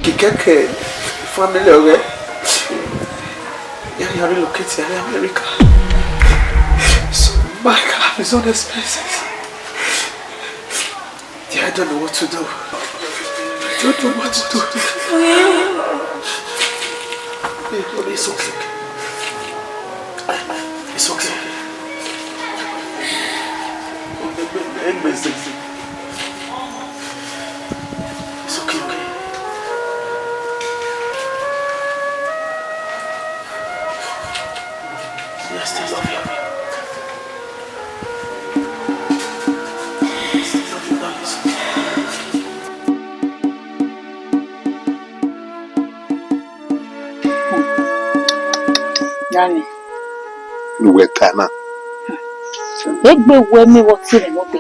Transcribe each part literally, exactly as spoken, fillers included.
Kikẹkẹ family ọghẹ, iran ya relocate ya gha America. So Mike have his own expenses. Yeah, I don't know what to do. I don't know what to do. Hey, mommy, it's okay. It's okay. It's okay, okay. Yes, I love you. Nami. Ne uwẹ ka na. Egbe wẹ mẹ vbe ọ tie mwẹ nọbe.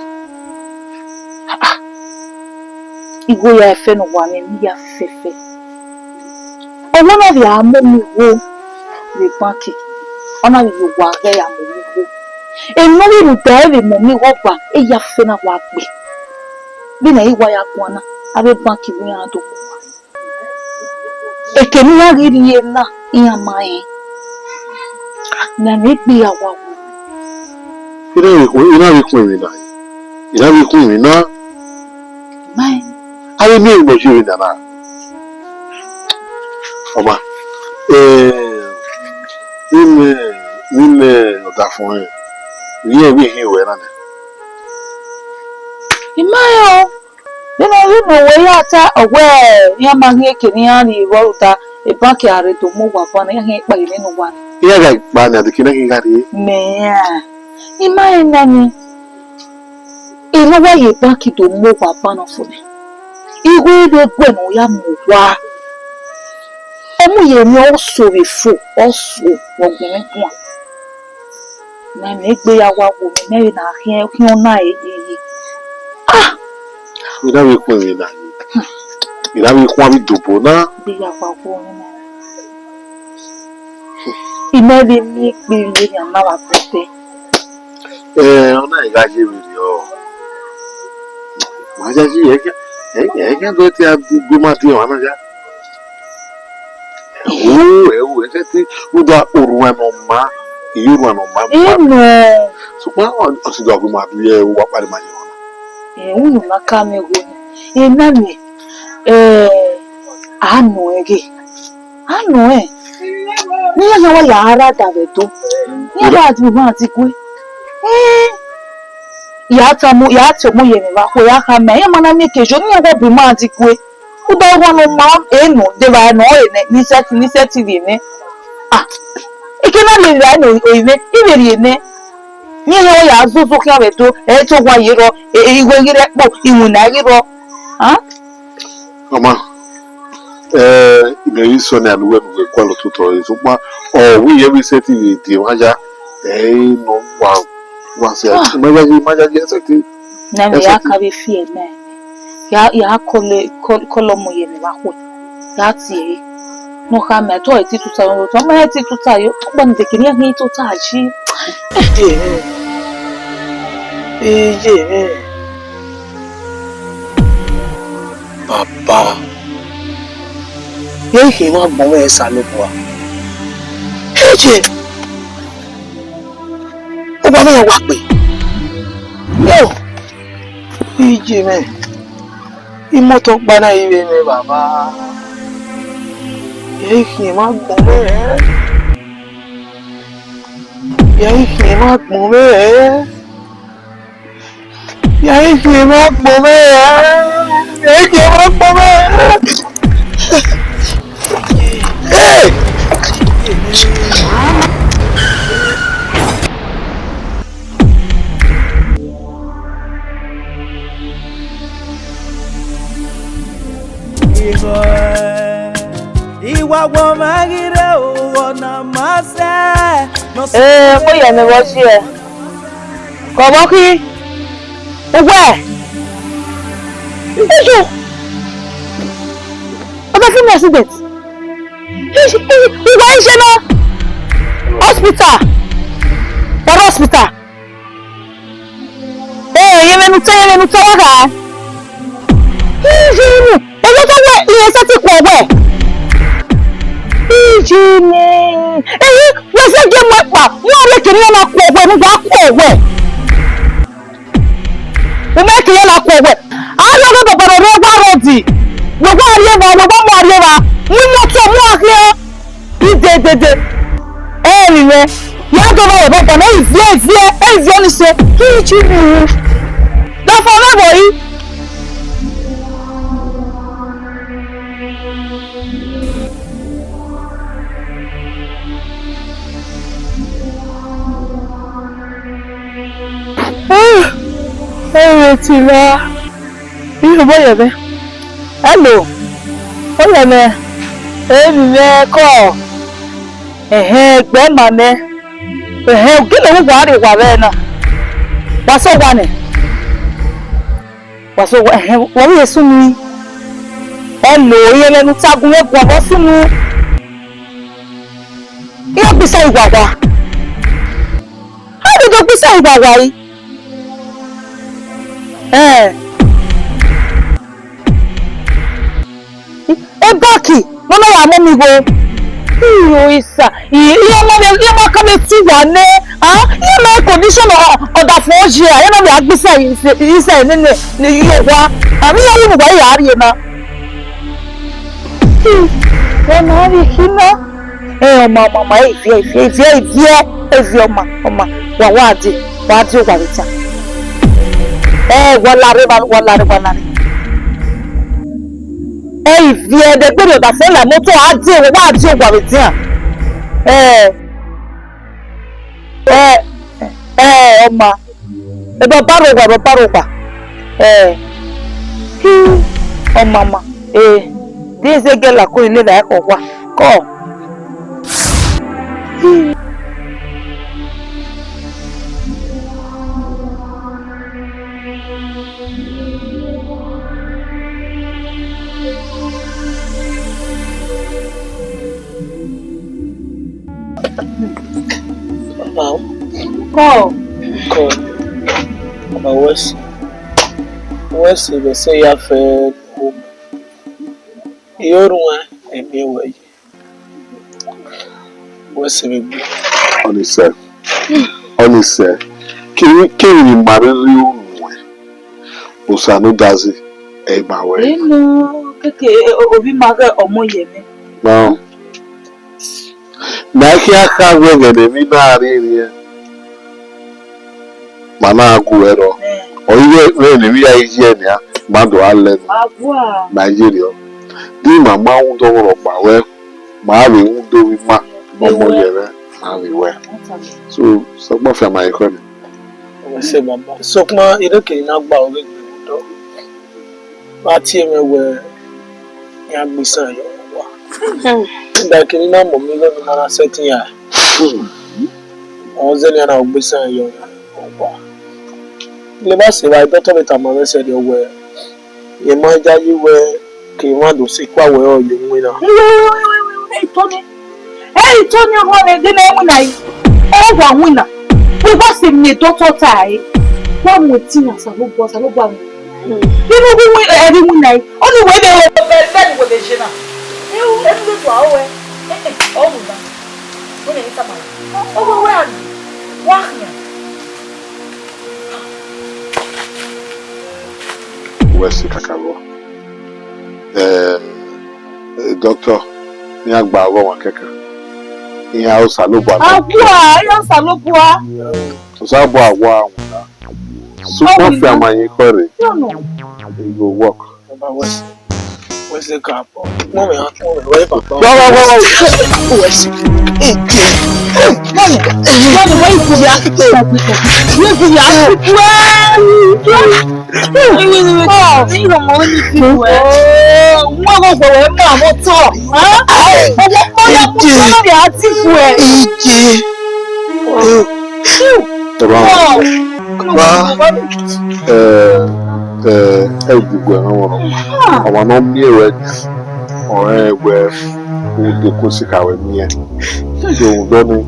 Igho ya ẹfe ne uwa mwẹ, ne I ya fẹfẹ. Ọwẹ na vbe a mu mi igho vbe banki, ọ na vbe ye owa ghẹ ya mu mi igho. Emwi ne ọ vbe rhunmwuda ẹre vbe mu mi igho ọba, e ya fẹ na wa gbe. Vbene I wa ya guan na, avbe banki wẹ iran do mu owa. Eke ne iran ghi rrie na, iran ma rẹn. Nami, egbe ya wa wo. I na vbe khu, I na vbe khu emwi na. I na vbe khu emwi na. Ma rẹn. Avbe miẹn emwi ne ọ ye vbe nana. Ọma, eh, vbene, vbene ọdafẹn ọnrẹn, vbe irẹn vbe hin ruẹ na nẹ. I ma rẹn o. Vbene ọ ghi nọ wẹ ya ta, ọ wẹ iran ma ghi eke ne iran rhie vbe ọ rhunmwuda, banki a rre do mu owa banna, iran khian kpa ye nene owa. Iran gha kpa nẹ, a deke ne iran gha rrie. Mẹ ra, I ma rẹn na ni. Erha wa ye banki do mu owa banna fo nẹ. Igho vbe guẹ ne ọ ya mu owa. Ọ mu ye emwi ọ so vbe fo, ọ so vbe ọgbẹn mwẹ guan. Mẹ, mẹ egbe ya wa wo mwẹ, mẹ vbe na khian, khian ọna eyeye. Ah! I na vbe khuẹn emwi na. I na vbe khuan vbe idobo na. Egbe ya wa wo mwẹ na. I mẹ vbe miẹn egbe vbe yan na vbe abẹdẹ. Eh, ọna I gha ye vberriọ. Ma yayi, ẹ khian, ẹ, ẹ khian do te a gu ma diọn ọmwa na ya. Ẹo, ẹo, ẹ khian te, rhunmwuda orhuan ne ọ maa, I ye orhuan ne ọ maa. Ẹ nọ. Sokpan ọ, ọ sẹ do gu ma do ye, wa kpare ma ye ọmwa na. Ẹ, unu na ka mwẹ igho ni. Ena ni, eh, a nọ ẹre. A nọ ẹn, ne iran khian wa ya ra davẹ do, ne iran wa bu ima digue. Ẹn, ya tama, ya tama ye mwẹ vbe akhuẹ, ya khama, iran ma na miẹn ke yo, ne iran wa bu ima digue. Uda owa ne ọ ma e nọ, de evbare ne ọ re nẹ, ne I sẹtin, ne I sẹtin rhie nẹ. Ah, eke na lele ra nẹ, orinmwẹ, I vbe rhie nẹ. Ne iran wa ya zozo khian vbe do, ẹ i te owa ye rrọọ, e, e, igho ghi rre ẹkpo, iwinna ghi rrọọ. Ah? Ọma, eh, imẹ ghi sẹ ọna ne uwẹ ne uwẹ gualọ totọ re, sokpan ọ wẹ irẹn vbe sẹtin vbe die emwa ya, ẹ i nọ wa, wa sẹ, ah, ima yayi, ima yayi, ẹ sẹtin. Na mẹ ya ka vbe fi ẹmẹ, ya, ya kọlọ, kọlọ mu ye mwẹ vbe akhuẹ, ya tie ẹre. Ne ọ khama, te ọ i te tuta yo, te ọ ma i te tuta yo, ọkpa ni deke ne iran ghi tota yi. Iye mwẹ, iye mwẹ. Baba, ye I khian emwa agbọn mwẹ Osanobua. Eje, owa mwẹ wa kpe. Yo, iye mwẹ, imọto ọkpa na i vbe mwẹ, Baba. Ye I khian emwa agbọn mwẹ. Ye I khian emwa agbọn mwẹ. Ya i khian emwa agbọn mwẹ, ya i khian emwa agbọn mwẹ. Hey! Ee, kpo ye ne vbe ọ si ẹ. Kọ vbọ khin? Uwẹ! Eyo! Ọdafẹn accident! Uwẹ iye na! Hospital! Wẹ hospital! Ee, ye vbe ne u te, ye vbe ne u te wa gha? Iye unu! Eyo ta wẹ, Ẹ sẹtin khuọ wẹ. Iji nẹ. Eyi, wẹ sẹ gie mu ẹkpa, mu arre kene iran na khuọ wẹ, ne uwa khuọ wẹ. U ma ke iran na khuọ wẹ. A na ghe bọbọ ne ọ rre wa rhọdi. Wẹ wa rrie evba, wẹ wa mu arrie evba. Mu imoto, mu arhian. Idedede. Ẹ rinmwian, ya do vba ẹvbo ọgbọ na, ẹ i viẹ, ẹ i viẹ, ẹ i viẹ ọnii sẹ, ke I ru. Dọfọ mwẹ vbe ori. Ah, ẹ i re tila. Iyobọ yẹ mwẹ. Hello. Ọ yẹ mwẹ. Emwi mwẹ kọ. Ẹhẹn, gbe ma nẹ. Ẹhẹn, gele vbe uwa rre owa vbe na? Wa sẹ owa nẹ. Wa sẹ owa, ẹhẹn, wa vbe sunu. Hello, iye mwẹ ne u ta gun mwẹ guan vbe sunu. Iye gbisa iwawa. A do do gbisa iwawa yi. Ẹn. Ebaki, ne ọ na ya mu mi igho. Iyo isa, i- iran ma vbe, iran ma ka vbe tu ya nẹ, a? Iran ma condition ọ, ọdafẹn ọ ye, a? Iran na vbe a gbisa isa nene, ne iye owa. A, iran wu ne uwa ya rrie na. Hmm, ọ na rhie ikhi na. Ẹ, ọma, ọma, ọma, ẹ i viẹ, ẹ i viẹ, ẹ i viẹ, ẹ i viẹ, ẹ i viẹ, ọma, ọma, wa, wa die, wa die owa vbe tan. Ẹ, wa lare, wa, wa lare, wa lare. Ẹ i viẹ, ẹdẹ gberriọ ọdafẹn la moto, a die, wa die owa vbe tan. Ẹ, ẹ, ẹ, ọma. Ẹ baba rre owa, ẹ baba rre owa. Ẹ, hi, ọmama, ẹ, de zẹ gẹla ko ile vbe ẹkhọ owa. Kọ. Hi. Baba o. Kọ. Kọ. Baba, wẹ sẹ, wẹ sẹ vbe ẹsẹ ya fẹ. I ru ẹn, emi wẹ yi. Wẹ sẹ vbe gbe. Ọnii sẹ, ọnii sẹ, kevbe, kevbe ne ima rhirhi unu ẹn, Osanudazi, ẹ i ma wẹ. Eno, keke, o-, ovbi ima ghe ọmọ ye mwẹ. Now, na i khian kha wẹ ẹghẹ ne emwi na rhiẹnrhiẹn, ma na gu ẹre rọ. Ẹn. Ọ i ghẹ vbe ne emwi ya i ye nian, ma do gha lẹ nẹ. A gua. Ma ye rriọ. Di ima ma rhunmwuda ọmwa rhọkpa wẹ, ma vbe rhunmwuda ovbi ima, ọmọ ye mwẹ, ma vbe wẹ. So, sokpan fian ma ekhọe nẹ. Ẹse baba. Sokpan, irẹn kere na gba ọghe gbe odọ. Vbe a tie mwẹ wẹ, iran gbe isan yọ owa. Ẹdẹ kere na mọ mi igho ne ima na sẹtin ya. Ọ zẹ nian na gbe isan yọ owa. Leba sẹ evba, dọtọ vbe tama mwẹ sẹrriọ wẹ, rẹn ma yayi wẹ, ke emwa do sẹ ikua wẹ ọ ye winna. Ẹ i to ni. Ẹ i to ni, ọmọ mwẹ, de ne winna yi. Ọ wa winna. Wẹ wa sẹ emwi ne dọtọ ta ẹre. Wa mu ẹtin yan Osanobua, Osanobua winna. Vbene u wi ẹre winna yi. Ọ ni wẹ vbe, vbe, vbe ni wẹ vbe je na. Ẹ, ẹ, ẹ, ẹ, ọ winna. Wẹ ne emwi tama. Ọ, ọ, wẹ, wẹ a ni. Wa khian. Wẹ sẹ kakabọ. Eh, eh, doctor, iran gba ọghọ ọmwa kẹkan. Iran Osanobua nọ. A gua, iran Osanobua. Osanobua wa winna. Sokpan fian ma ye ekhọe rre. It go work. Baba, wẹ sẹ, wẹ sẹ ka bọ. Wẹ, wẹ, wẹ, wẹ, wẹ, wẹ. Wẹ sẹ. Mami, mami, wẹ ikun ya. Wẹ ikun ya. Wẹ. Wẹ, wẹ, wẹ, wẹ. Ije. Ije. Ẹ bá wọn. Ba, ẹ, ẹ, ẹ, igbegbe ẹmwẹ wọn. Ọmwa ne ọ miẹn ruẹ nian, ọ rẹn wẹ u do ko sika wẹ miẹn. So, rhunmwuda ọnii,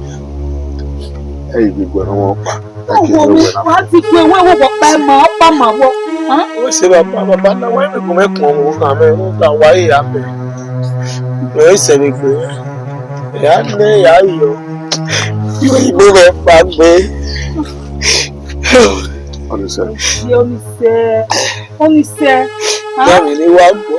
ẹ, igbegbe ẹmwẹ wọn kpa. Ẹ ke wẹ wẹ na. Wa ti kpe wẹ wẹ ọkpa ma, ọkpa ma wọ. Wẹ sẹ baba, baba na wẹ vbe gu mwẹ kpọnmwẹ okhan mwẹ, rhunmwuda wa i ya mẹ. Mẹ i sẹ vbe gbe mwẹ. Ya nẹ ya yọ. Iwẹ igbo mwẹ kpa gbe. Ọnise. Ọnise. Ọnise. Mami ni wa gbọ.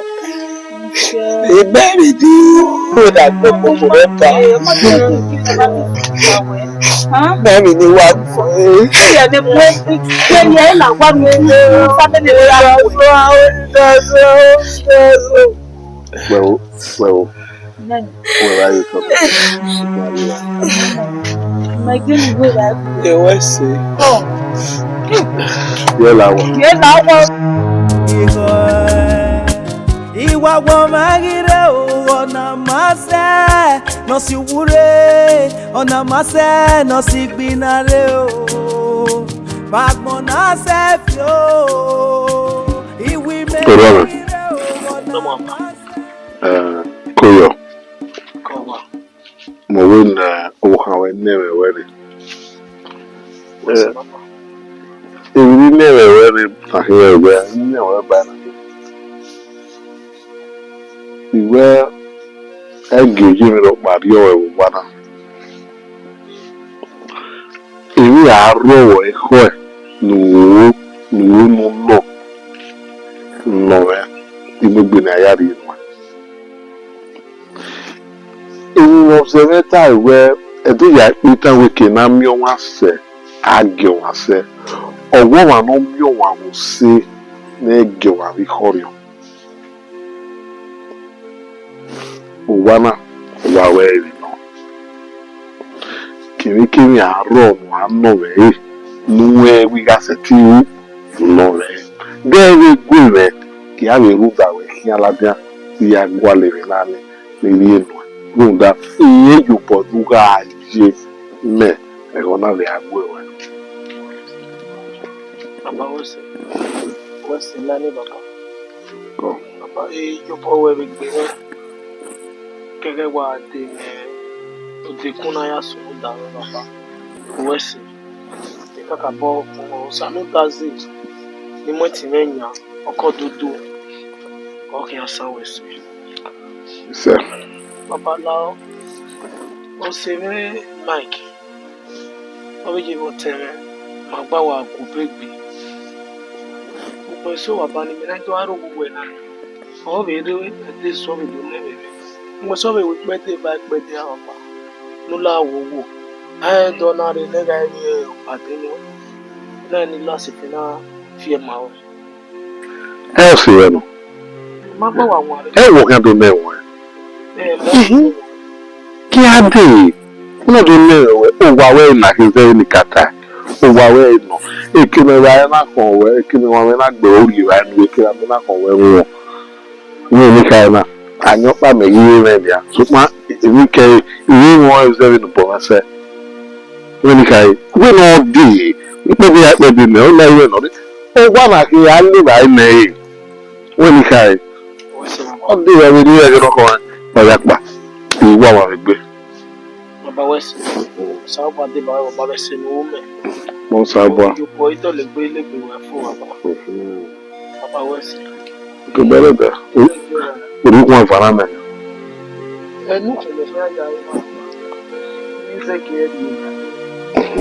Mami ni wa gbọ. Wẹ o, wẹ o. Wẹ ra ye tọ. Ewẹ sẹ. Yẹ la wa. Igho, iwa wo ma ghi rre o, ọna ma sẹ, nọ si uwu rre, ọna ma sẹ, nọ si igbinna rre o. Vbe agbọn na sẹ fi o, iwi mẹ ghi rre o, ọna ma sẹ. Eh, Koyọ. Mẹ wẹ ne ọvbokhan ruẹ nẹ mwẹ ruẹ rre. Eh, emwi ne I nẹ mwẹ ruẹ rre, na khian wẹ I nẹ ruẹ ba na. I wẹ ẹgie oyi emwi rhọkpa rriọ ruẹ vbe owa na. Emwi a rrọọ ruẹ ekhọe ne u ru, ne u ru ne u nọ, nọ mwẹ, I mu egbe ne a ya rhie nuẹn. Emwi ne ọ zẹ mwẹ tae wẹ, ẹdẹ ya kpe tan wẹ ke ne a miẹn ọmwa sẹ, a gie ọmwa sẹ. Ọ wẹ ọmwa ne ọ miẹn ọmwa vbe ose ne ẹ gie ọmwa vbe ikhọrhiọn. Owa na, owa ruẹ ẹre nọ. Kevbekevbe a rrọọ ne a nọ mwẹ re, ne u wẹ wẹ I gha sẹtin ru nọ mwẹ re. De ẹ vbe gu mwẹ, I ya vbe rhunmwuda wẹ khian ladian, I ya gualọ emwi na ni, ne I rhie nuẹn. Rhunmwuda, I rẹn ye obọ ne u gha ye mẹ, ẹghẹ ọna vbe a gu ruẹ. Baba, wẹ sẹ, wẹ sẹ ladian, baba. Baba, e ye obọ ruẹ vbe gbe mwẹ. Kẹghẹ wa de mwẹ odekun na ya sunu da mwẹ, baba. Wẹ sẹ, I kakabọ kpọnmwẹ Osa ne u ta zẹ, ne I mu ẹtin mwẹ yan, ọkọ dodo, ọ khian san wẹ sẹ. Sẹ. Baba, la ọse mwẹ Mike. Ọ vbe ye vbe ọtẹn mwẹ, ma gba wa gu be gbe. Ukpọn eso wa ba ne imẹ na do aro vbe uwẹ na, ọ vbe rre ẹdẹ eso vbe do nẹ vbe mwẹ. Ukpọn eso vbe wẹ ikpẹdẹ ba ikpẹdẹ a ọkpa, ne u la wo wo. A rẹn dọ na rre ne gha rrie ọkpa de nọ, na ni la sẹfe na fi ẹe ma ruẹ. Ẹ ọ sẹ ruẹ nọ. Ma gba wa wan rre. Ẹ wọ khian do nẹ ruẹ. Ẹ, ma Ihin. Khian dee, u na do nẹ ruẹ, owa ruẹ na khin zẹ vbene I ka tae. Owa ruẹ nọ, eke ne evbare na khọn ruẹ, eke ne ọmwa mwẹ na gbe ruẹ rrie evbare ne uwẹ, eke ne amẹ na khọn ruẹ ruọn. Vbene I kha ẹre na, ayọn ọkpa mẹ ghi re mwẹ nia, sokpan emwi kẹre, I re ruẹn zẹ vbene obọ mwẹ sẹ. Vbene I kha ẹre, wẹ ne ọ dee, ikpẹdẹ ya ikpẹdẹ nẹ, ọ na i ruẹ nọ. Owa na khin a le evbare nẹ ẹre. Wẹ ne I kha ẹre, ọ dee vbe rhie ẹghẹ nọkhọ, ọ ya kpa, I wa wa vbe egbe. Baba wẹ sẹ, Osanobua deba ruẹ, Baba wẹ sẹ ne u ru mẹ. Mọ Osanobua. Obọ idọlegbe legbe ruẹ fo, Baba. Mhm. Baba wẹ sẹ. Tobẹrẹ bẹ, u, u rhie ukhuẹn vara mẹ. Ẹnu kẹmẹ hia ya ru, Baba. Ni zẹ gie ẹre.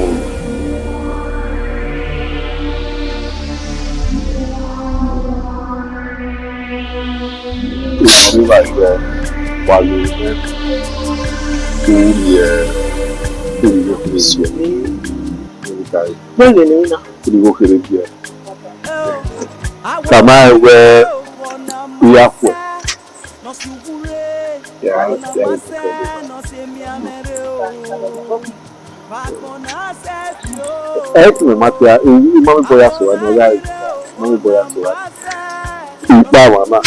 Ìwà nígbà jọ wà lórí mẹ́rin tó rí ẹ, tó rí ẹ kúrò sí ẹ. Nígbà yìí, Bẹ́ẹ̀ ni nà. Tó rí ó kéré díẹ̀. Kàmá ẹ wẹ ìyá pọ̀. Ìyá, ìyá rẹ̀ ti kọ́ ló. Ẹ tún mọ̀ máa tẹ, ẹ, ẹ, má mi bọ́ ya sọ̀rọ̀, ẹ má ya, má mi bọ́ ya sọ̀rọ̀. Ìgbà wà náà,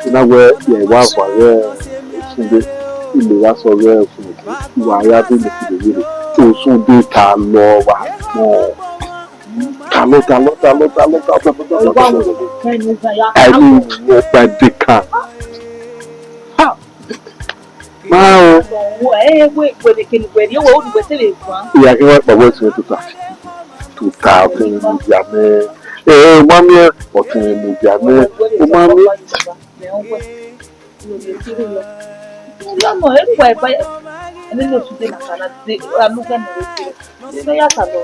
iná wẹ, ẹ wá wà rẹ, Osunde, ilé wa sọ rẹ, Osunde, ìwà ayá bí mi ti lè yé rè. Osunde ta lọ wà mọ́. Ta lọ, ta lọ, ta lọ, ta lọ, ta lọ, ta lọ, ta lọ. Ẹ ní wọ́n pẹ́ dé kan. Ha! Ma o. Ìyá kí wọ́n pàgọ́ ẹ̀sìn tuta. Tuta fún ìyá mẹ́. Eh, u ma miẹn, ọtẹn mudia nẹ, u ma miẹn. Ọmọ, ẹ wẹ ba, ẹni ló tún dé màkà náà dé, alugbe náà ló dé. Ẹni ya ta lọ.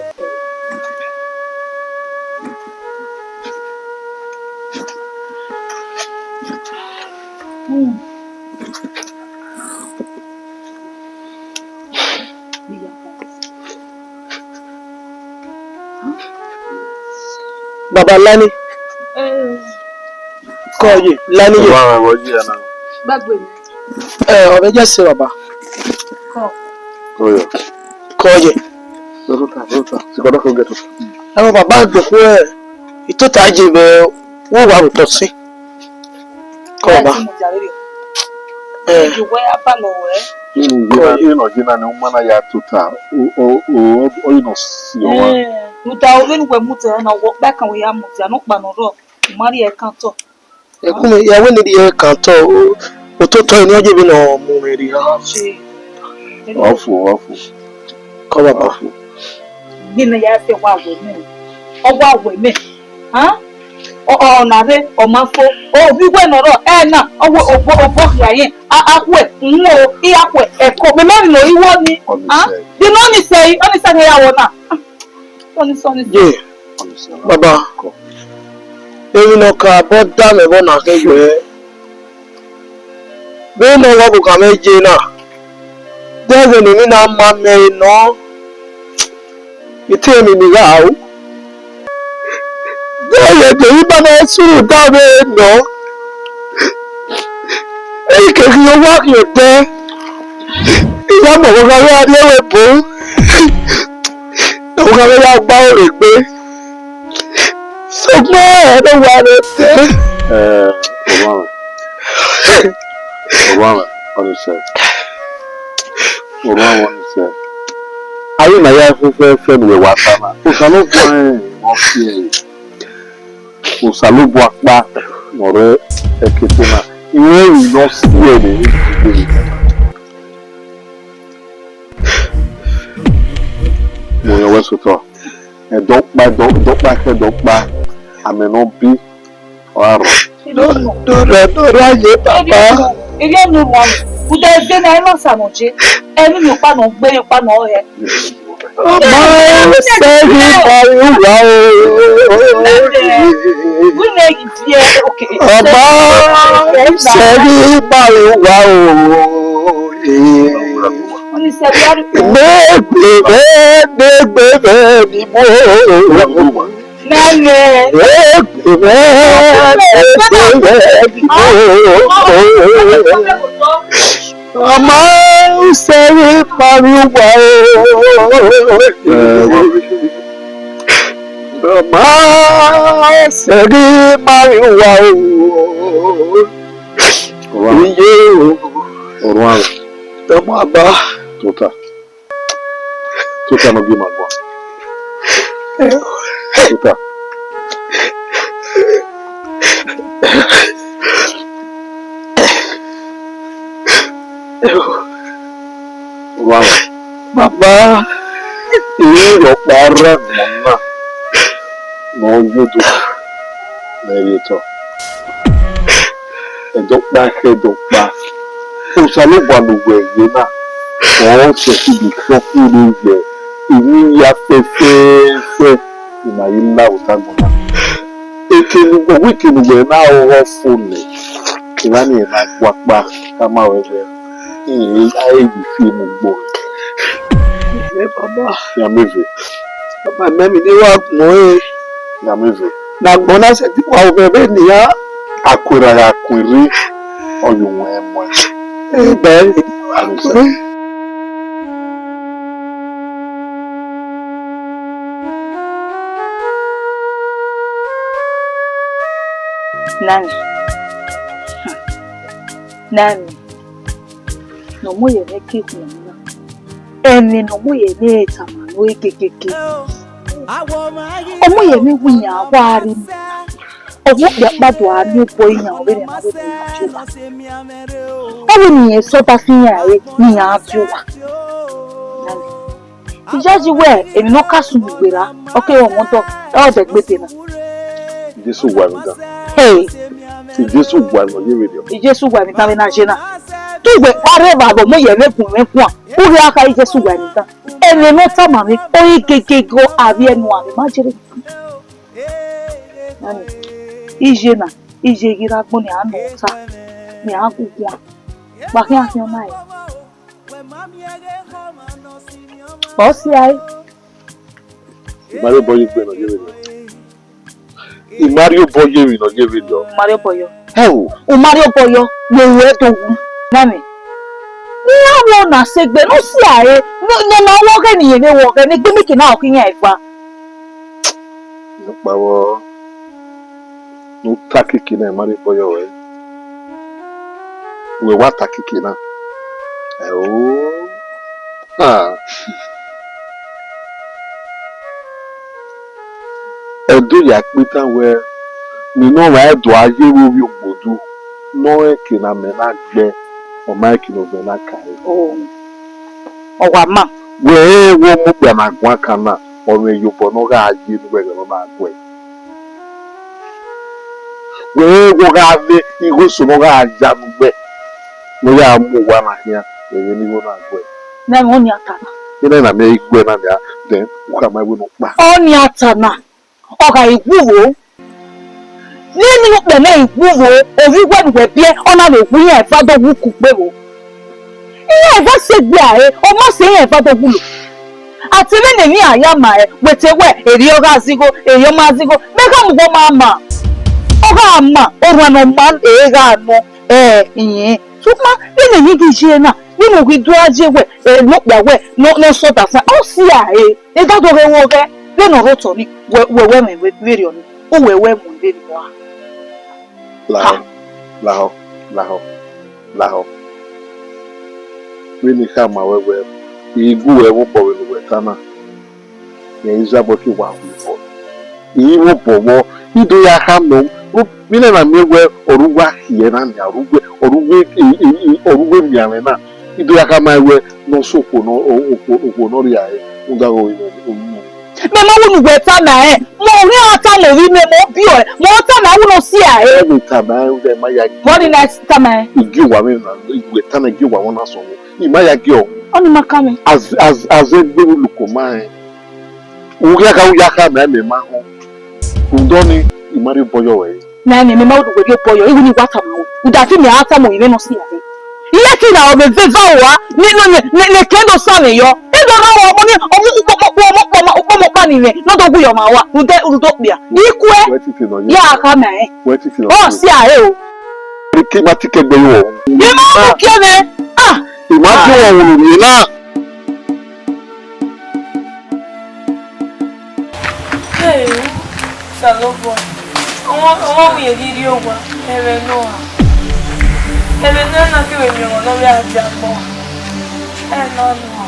Hmm. Baba Lani. Eh. Kọ ye, Lani ye. Baba, wẹ ye na. Gbagbe mi. Eh, ọ vbe je se baba. Kọ. Kọ ye. Kọ ye. Dọkita, dọkita. Sikọ dọkita get up. Ẹ baba, dọkọ ẹ. Itota je vbe wo wa ru tọ si. Kọ baba. Eh. Ju wẹ a ba lọ wẹ. Inu yena, inu yena ne u ma na ya tota, o, o, o, o, inu si ọmwa. Eh, rhunmwuda vbene uwẹ mu tẹ na, wẹ ọkpa kan wẹ ya mu tẹ, nọkpa ne ọ rrọọ, u ma rhie ẹkan tọ. Ẹkun ya wẹ ne rhie ẹkan tọ, o, ototọ eni ọ ye vbene ọ mu mwẹ rhie. Ọ fo, ọ fo. Kọ baba. Ọ fo. Gbe ne ya fi wa wẹ mẹ. Ọ wa wẹ mẹ. Hàn? Ọ, ọ, ọ na rre, ọ ma fo. Ọ, vbe wẹ ne ọ rrọọ, ẹ na, ọ wẹ obọ, obọ khia yẹn. A, a khuẹ, n wo, I ya khuẹ, ẹko. Mẹ mẹ nọ iwo ni. Hàn? Ọnise. Gbe ne ọnise, ọnise ne ya wọ na. Ọnise, ọnise. Ye, baba. Emwi ne ọ ka bọ da mẹ vbọ na khin wẹ, vbene ọ wa bu khan mwẹ ye na, de ẹghẹ ne emwi na ma mẹ nọ, I te emwi ne I gha ru. De ẹghẹ ne emwi ma na sunu da mwẹ nọ, I ke ghi owa khian odẹ, I ya ma ọvbokhan vbe a rrie ẹvbo ebo, ọvbokhan vbe ya gba ore egbe. Sokpan ẹre wa rre te. Eh, orhuanmwẹ. Orhuanmwẹ, ọnise. Orhuanmwẹ, ọnise. Avbe ima ya fẹfẹfẹ ne uwẹ wa ta na. Osanobua rẹn ne ọ si ẹre. Osanobua ọkpa ne ọ rre ẹkete na. Irẹn emwi ne ọ si ẹre ne. Mo yọ wẹ sotọ. Ẹdẹ ọkpa, ẹdẹ, ẹdẹ ọkpa, ẹdẹ ọkpa, amẹ ne ọ bi, ọ gha rrọọ. Dọrọ, dọrọ, dọrọ, aye baba. Erriọ ne u ruan, ude ẹdẹ na, ẹ ma sa nọ je. Ẹmwẹ ọkpa nọ gbe, ọkpa nọ hẹ. Ọmọ sẹ ghi ba uwa o. Wẹ ne ghi viẹ, okay. Ọmọ sẹ ghi ba uwa o. Ọnise, wẹ a ru. Gbegbe mwẹ, gbegbe mwẹ ni mo. Nene. Gbegbe mwẹ, gbegbe mwẹ ni mo. Ọmọ sẹ ghi ba uwa o. Ọmọ sẹ ghi ba uwa o. Orhuan. Iye o. Orhuan. Tọmọ aba. Tota. Tota ne ọ gie ima guan. Tota. Wa, baba, I rhie ọkpa rre agbọn na ne ọ yodo ne ẹ rhie otọ. Ẹdẹ ọkpa khin ẹdẹ ọkpa. Osanobua ne uwẹ ye na, ọ sẹtin ghi sọkun rre wẹ emwi hia fẹfẹẹfẹ, I ma ghi la vbe otagbọn na. Eke ne uwẹ, wẹ eke ne uwẹ na ọghe ọ fo nẹ, emwa ni na gua kpa, tama ruẹ wẹ, irẹn a i ghi fi emu gbe uwẹ. Ẹ baba. Iran miẹn eve. Baba, mẹ emwi ne I wa gbẹn ọnrẹn. Iran miẹn eve. Ne agbọn na sẹtin wa vbe vbe nian. Akuerha ya kuerre, ọ ye owẹn muẹn. Ẹ baba. Nani, nani, ne ọ mu ye mwẹ ke ikhuo na, ẹmwẹ ne ọ mu ye mwẹ tama nẹ ọre gegege. Ọ mu ye mwẹ wẹ iran wa rre, ọ mu okpia kpa do a miẹn obọ iran vbene iran vbe do na fi owa. Ọ wẹ ne irẹn sẹ ọba fi iran re ne iran fi owa. Nani, I yayi wẹ emwi ne ọ ka sunu gberra, ọ keghi ọmọ dọ, ọ dẹ gbe dee na. Jesu wa emwi dan. Hey, Jesu wa emwi nọ ye vberriọ. Jesu wa emwi dan vbe na ye na. Te uwẹ kpa rre evba vbe ọmọ ye ẹmwẹ gun mwẹ guan. U rhie a kha Jesu wa emwi dan. Ẹmwẹ ne ọ tama mwẹ, ọ i gegego avbiẹ nuan, mẹ ma jere. Mami, iye na, iye ghi rre agbọn nian nọ ota, nian gu guan. Wa khian khian ọna ẹre. Ọ si a ẹre. I ma rhie obọ ye egbe nọ ye vberriọ. I ma rhie obọ ye emwi nọ ye vberriọ. U ma rhie obọ yọ. Hẹo. U ma rhie obọ yọ, ne uwẹ do wu. Mami, ne iran vbe na sẹ egbe, ne ọ si a ẹre, ne, ne ọ ma wọ ọghẹ ne irẹn vbe wọ ọghẹ, ne egbe meke na ọ khin iran eva. Nọkpa vbọ, ne u ta keke na, I ma rhie obọ yọ ruẹ. Wẹ wa ta keke na. Ẹo. Ah. Ẹdo ya kpe itan wẹẹ, ne ọmwa Ẹdo a ye vbe ovbi ogbodu, ne ọ rẹn eke ne amẹ na gbe, ọ ma rẹn eke ne ovẹn na ka ẹre. Oh. Ọ wa ma. Wẹ rẹn wẹ ọmọ okpia na guan kan na, ọ mwẹ iyobọ ne ọ gha ye ne uwẹ ẹghẹ ne ọ na guẹ. Wẹ rẹn wẹ ọ gha vbe igho eso ne ọ gha ya ne uwẹ, ne ọ ya mu owa na khian, wẹ vbe ne igho na guẹ. Nẹ ẹmwẹ ọnii a ta na. Vbene na miẹn iguẹ na nia, then u khama ẹvbo nọkpa. Ọnii a ta na, ọ gha i wu vbo? Ne emwi ne ukpẹ nẹ i wu vbo, ovbi uwẹ ne uwẹ biẹ, ọ na vbe wu iran eva do wu kugbe vbo? Iran eva sẹ egbe a re, ọ ma sẹ iran eva do wulo. A te vbene emwi iran ya ma ẹre, wẹ te wẹ, erriọ ọ gha zẹ igho, erriọ ọ ma zẹ igho, mẹ gha mu uwẹ ma ma. Ọ gha ma, orhuan ne ọ ma, ẹ gha nọ, ẹ, iyẹn. Sokpan, vbene emwi ghi ye na, vbene u ghi do a ye wẹ, ẹ, ne okpia wẹ, ne ọ, ne ọ sẹ ọdafẹn, ọ si a re, ne da do ghe wẹ ọghẹ, vbene ọ rre otọ ni, wẹ, wẹ, wẹ mwẹ vberriọ ni, u wẹ, wẹ mu vberriọ a. Lahọ, lahọ, lahọ, lahọ. Vbene I khama ruẹ wẹ, I gu ruẹ vbe obọ vbene uwẹ ta na, rẹn Izabọl ke wa hu obọ. I vbe obọ vbọ, I do ya khama, vbene na miẹn wẹ ọre uwa khiẹ na nia, ọre uwẹ, ọre uwẹ, e, e, e, ọre uwẹ mianmwẹ na, I do ya khama wẹ ne ọ sẹ okhuo nọ, okhuo, okhuo ne ọ rhia ẹre, rhunmwuda ọghe ovbi mwẹ. Mẹ ma wu ne uwẹ tama rẹn, mẹ ọ ghi a tama ovbi mwẹ, mẹ ọ biẹ ọe, mẹ ọ tama ẹwu ne ọ si a ẹre. Ẹ vbe tama ẹwu, ẹ ma ya gie. Vbọ ni na tama ẹn? I gie owa mwẹ na, I wẹ tama I gie owa mwẹ na sẹ ọmọ. I ma ya gie ọ. Ọni ma kan mẹ. As, as, as egbe vbe loko ma rẹn. U ghi a kha, u ya kha mẹ, mẹ ma họn. Rhunmwuda ọnii, I ma rhie obọ yọ ruẹ. Na mẹ, mẹ ma wu ne uwẹ rhie obọ yọ, iwu ni wa tama ruẹ. Uda fi mẹ a tama ovbi mwẹ ne ọ si a ẹre. Iye ki na ọ vbe veva ua, ne, ne, ne, ne, ne kẹ do sa mwẹ yọ. Ẹ do na wa ọmọ ni, ọmọ ukpọmọ, ukpọmọ, ukpọmọ, ukpọmọ ọkpa ni mwẹ, ne ọ do wu yọ ma ua, rhunmwuda, rhunmwuda okpia. I kuẹ, wẹ titi nọ ye. Ya kha mẹ rẹn. Wẹ titi nọ. Ọ si a ẹre o. Ri ke ma ti kẹgbe yo. I ma mu kie mwẹ. Ah! I ma di wọn wunu rhie na. Hey, Osanobua, ọmọ, ọmọ mu ye ghi rrie owa, ẹmwẹ nọ a. Ẹmwẹ nọ na kevbe miẹn ọmọ ne ọ vbe a dia agbọn. Ẹ nọ nọ.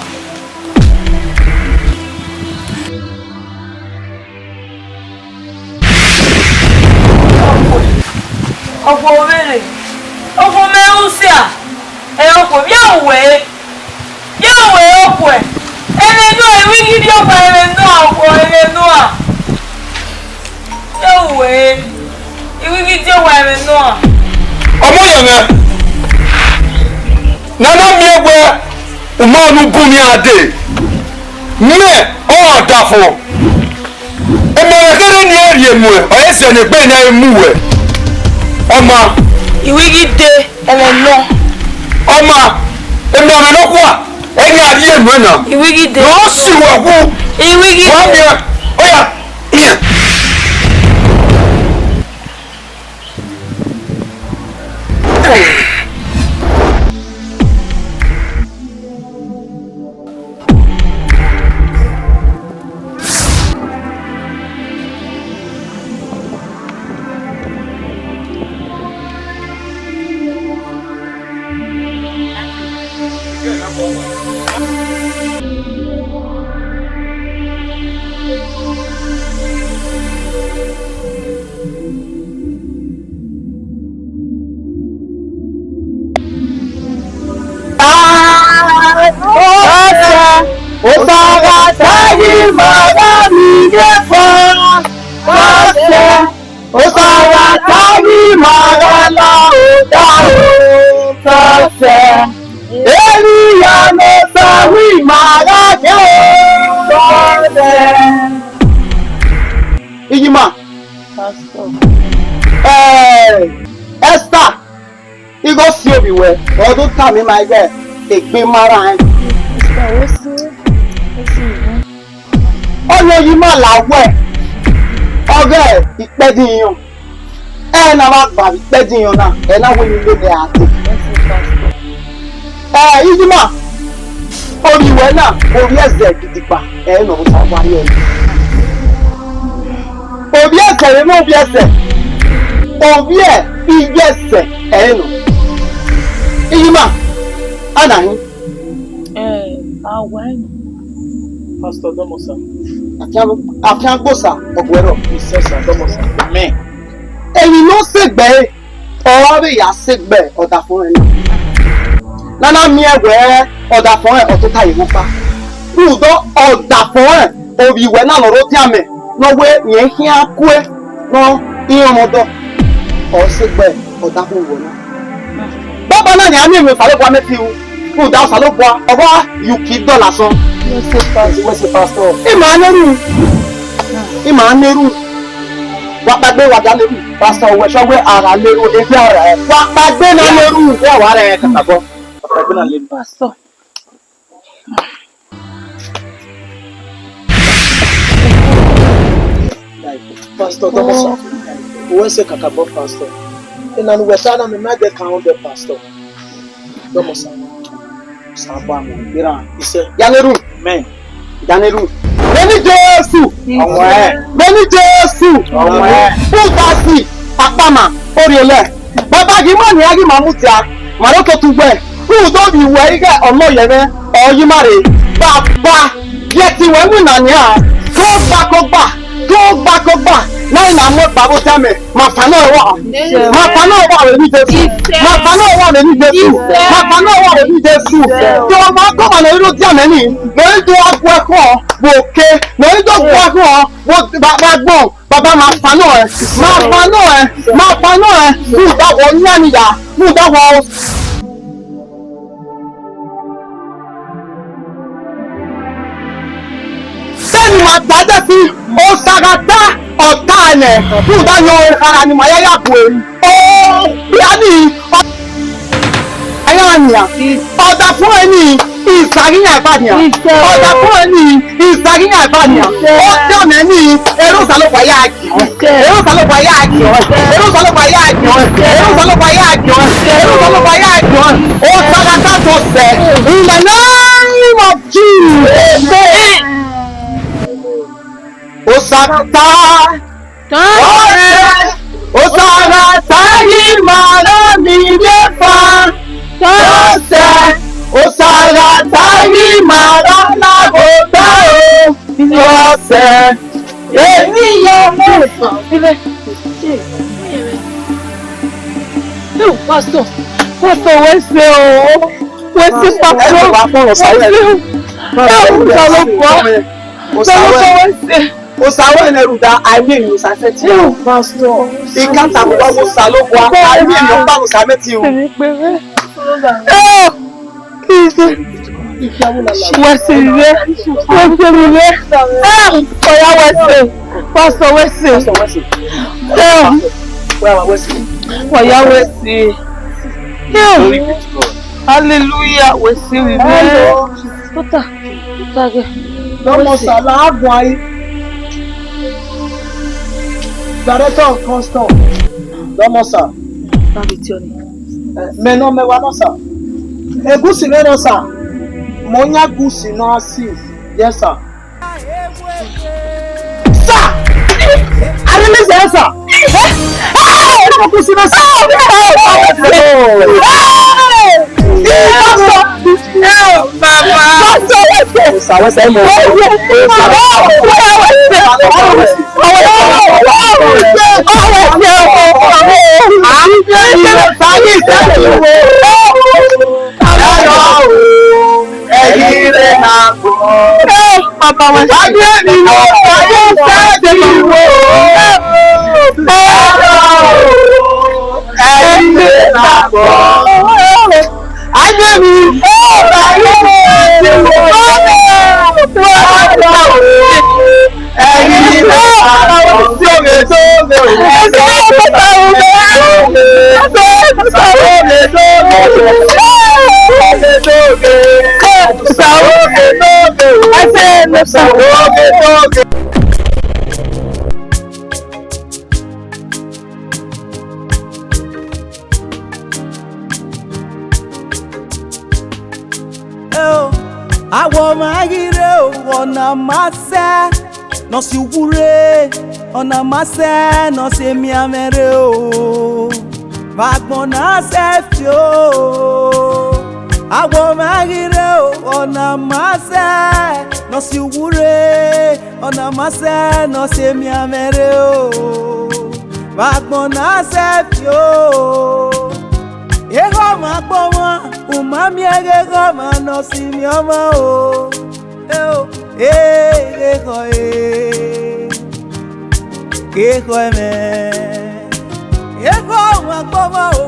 Ọgua vberre, ọgua mẹ ru sia, ẹ ọgua, vbe a ru wẹ? Vbe a ru wẹ ọgua? Ẹmwẹ nọ, I ru ghi rrie owa ẹmwẹ nọ, ọgua ẹmwẹ nọ. Vbe a ru wẹ? I ru ghi rrie owa ẹmwẹ nọ. Ọmọ yọ mwẹ, ne a na miẹn wẹ u ma ne u bun mẹ a dee. Mẹ ọmwa ọdafẹn, emọ ne kherhe ne I rhie nuẹn, ọ i sẹ ne egbe ne a i mu wẹ. Ọma. I ru ghi dee, ẹmwẹ nọ. Ọma, emọ mwẹ nọkhua, ẹ i gha rhie nuẹn na. I ru ghi dee. Ne ọ si wẹ wu. I ru ghi dee. Wa miẹn, ọ ya. Ọsa, ọsa gha ta yi ma gha mi ye fa. Ọsa, ọsa Eriya ne Osa wi ima gha khin o. Iyima. Pastor. Eh, Esther, igho si ovbi wẹ, ọ do tama ima ighẹ egbe ma rran ẹn. Pastor, wẹ si, wẹ si. Ọni Iyima la wẹ, ọ ghe ikpẹdẹ iyọn. Ẹ na vbe gba vbe ikpẹdẹ iyọn na, ẹ na wẹ ne I lele a te. Ẹ, Iyima, ovbi wẹ na, ovbi ẹzẹ gidigba, ẹ nọ vbe Osa wa rrie ẹre. Ovbi ẹzẹ vbe ovbi ẹzẹ, ovbi iyẹzẹ, ẹ nọ. Iyima, a na hin. Eh, a wa ẹn. Pastor, dọmọ sir. Afiangbosa, ọguẹrọ. Isẹ sir, dọmọ sir. Amen. Emwi ne ọ sẹ egbe ẹre, ọ vbe ya sẹ egbe ọdafẹn na. Ne a na miẹn wẹ ọdafẹn ọ tota ye vbe ọkpa. Rhunmwuda ọdafẹn ovbi wẹ na ne ọ rre otiamẹ, ne ọ wẹ rẹn khian kue, ne ọ rẹn ọmọ dọ, ọ sẹ egbe ọdafẹn ovbi wẹ na. Baba na nian miẹn emwi Osanobua mẹ fi ru, rhunmwuda Osanobua, ọ gha ye uki dọlọ asọn. Wẹ sẹ pastor. Wẹ sẹ pastor. Ima ne ru. Ima ne ru. Wa kpaegbe wa da ne ru. Pastor, wẹ sọ wẹ a gha ne ru, ebi a ra. Wa kpaegbe na ne ru. Wẹ wa ra kakabọ. Wa kpaegbe na ne ru. Pastor. Pastor, dọmọ sir. Wẹ sẹ kakabọ pastor. Ena ne uwẹ ta na, mẹ ma dẹ kan hundred pastor. Dọmọ sir. Sir, ba mu, gbera. Isẹ. Ya ne ru. Amen. Ya ne ru. Vbene Jesu. Amen. Vbene Jesu. Amen. Udasi, akpama, orhiọlẹ. Baba ghi ma nian ghi ma mudia, ma rẹn ototọ ugbẹn, rhunmwuda ovbi wẹ ighẹ ọmọ yẹ mwẹ, ọ ye ima rre. Baba, gie ẹtin wẹ winna nian, kogba kogba, kogba kogba, na i na mu ẹkpa vbe otiamẹ, ma fa nọ rua, ma fa nọ rua vbe eni Jesu, ma fa nọ rua vbe eni Jesu, ma fa nọ rua vbe eni Jesu. Jehovah, ọmọ akọma ne ọ rre otiamẹ ni, ne ọ i do gha gu ẹkhọ vbe oke, ne ọ i do gu ẹkhọ vbe agbọn. Baba, ma fa nọ ẹ, ma fa nọ ẹ, ma fa nọ ẹ, rhunmwuda wẹ ọ yan ni ya, rhunmwuda wẹ ọ. Sẹni ma ta dẹsi, Osa gha ta, ọ ta nẹ, rhunmwuda yan ọre khara ni ma ya ya bu emwi. Ọ, bia ni, ọ, a ya nian, ọdafẹn ni, Izagiyan eva nian. Ọdafẹn ni, Izagiyan eva nian. Ọdafẹn ni, erha Osanobua ya giẹn. Erha Osanobua ya giẹn. Erha Osanobua ya giẹn. Erha Osanobua ya giẹn. Erha Osanobua ya giẹn. Osa gha ta to sẹ. In the name of Jesus. Osa gha ta. Tọsẹ, Osa gha ta ghi ma ra ni ye fa. Tọsẹ, Osa gha ta ghi ma ra na gho ta o. Tọsẹ, èmi yọ mẹ. Yo, pastor, pastor, wẹ sẹ o, wẹ sẹ pastor. Ẹ wá fún Osa wẹ. Ẹ wá fún Osa wẹ. Osa wẹ. Osa wẹ ne rhunmwuda, I mean, Osa sẹ ti. Yo, pastor. I ka ta mo wa wo Osanobua, I mean, yo pa Osa mẹ ti o. Èmi pé rẹ. Yo, Jesus. Wẹ sẹ mi rẹ, wẹ sẹ mi rẹ. Ẹ, ọya wẹ sẹ, pastor wẹ sẹ. Pastor wẹ sẹ. Ẹ, wẹ wa wẹ sẹ. Ọya wẹ sẹ. Ẹ, glory be to God. Hallelujah, wẹ sẹ mi rẹ. Hello. Tota, tota gẹ. Dọmọ sir, la guan yi. Director of custom. Dọmọ sir. Ba bi tiọ ni. Eh, mẹ nọ, mẹ wa nọ sir. Egusi mẹ nọ sir. Mo yan egusi nọ six. Yes sir. Sir! I release the answer. Eh? Hey! Hey! Hey! Hey! Pastor! Hey, Baba! Pastor, what's this? Sir, what's that? Ẹ̀yin rẹ̀ máa gbọ́. Ẹ, bàbá wa. Ayé mi ló fàyè sẹ́ẹ̀dì wò. Ẹ, ẹ̀yin rẹ̀ máa gbọ́. Eo, awọ mwa ghi rre o, ọna ma sẹ ne ọ si uwu rre, ọna ma sẹ ne ọ si emianmwẹ rre o. Vbe agbọn na sẹ fio, awọ mwa ghi rre o, ọna ma sẹ ne ọ si uwu rre, ọna ma sẹ ne ọ si emianmwẹ rre o. Vbe agbọn na sẹ fio, ekhọe ọmwa agbọn ọmwa, u ma miẹn ghe ekhọe ọmwa ne ọ si emianmwẹ o. Eo, ekhọe, ekhọe mwẹ, ekhọe ọmwa agbọn ọmwa o,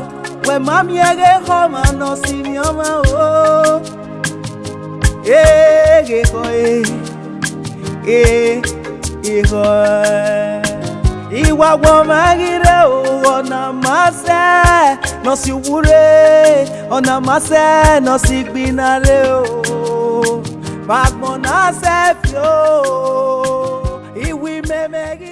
wẹ ma miẹn ghe ekhọe ọmwa ne ọ si emianmwẹ o. Ekhọe, ekhọe, iwawọ mwa ghi rre o, ọna ma sẹ ne ọ si uwu rre, ọna ma sẹ ne ọ si igbinna rre o. Vbe agbọn na sẹ fio, iwu imẹmẹ ghi